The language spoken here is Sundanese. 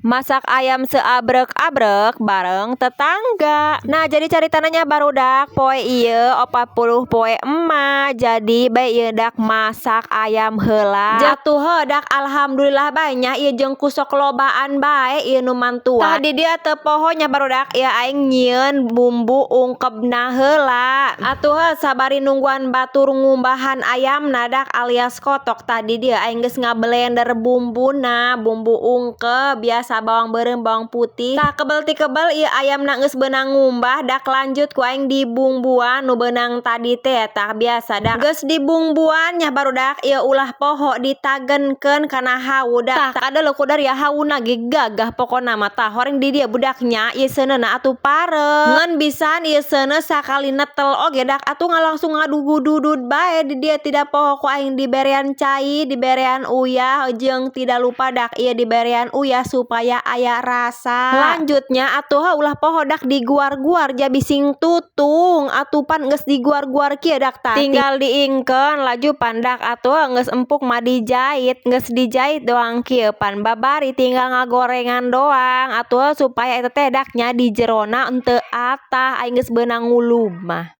Masak ayam seabrek-abrek bareng tetangga. Nah, jadi caritana nya, barudak, poe ieu 40 poe emak. Jadi bae ieu dak masak ayam heula. Jatuh heuh dak, alhamdulillah bae nya ieu jeung ku sok lobaan bae ieu nu mantuan. Tah, di dieu teu poho nya, barudak, ieu aing nyieun bumbu ungkepna heula. Atuh heuh, sabari nungguan batur ngumbahan ayamna dak alias kotok, tah di dieu aing geus ngablender bumbuna, bumbu ungkep biasa, bawang beureum, bawang putih. Tah, kebel ti kebel ieu ayamna geus beunang ngumbah dak, lanjut ku aing dibumbuan nu beunang tadi teh. Tah, biasa dak, geus dibumbuan nya, barudak, ieu ulah poho ditagenkeun kana hawu dak. Tah, kadeuleu ku ya hawuna ge gagah pokona mah. Tah, horeng di dieu budaknya ieu seuneuna atuh pareuh ngan bisaan ieu seuneu sakali netel oge dak, atuh langsung ngadugududud bae. Di dieu tidak poho ku aing diberean cai, diberean uyah, jeung tidak lupa dak ieu diberean uyah supaya aya rasa. Lanjutnya atuh ulah poho dak diguar-guar ja bising tutung. Atuh pan geus diguar-guar kieu dak, tah tinggal diingkeun laju pandak. Atuh geus empuk mah dijait, geus dijait doang kieu pan babari tinggal ngagorengan doang. Atuh supaya eta teh dak nya di jerona henteu atah, aing geus beunang ngulub mah.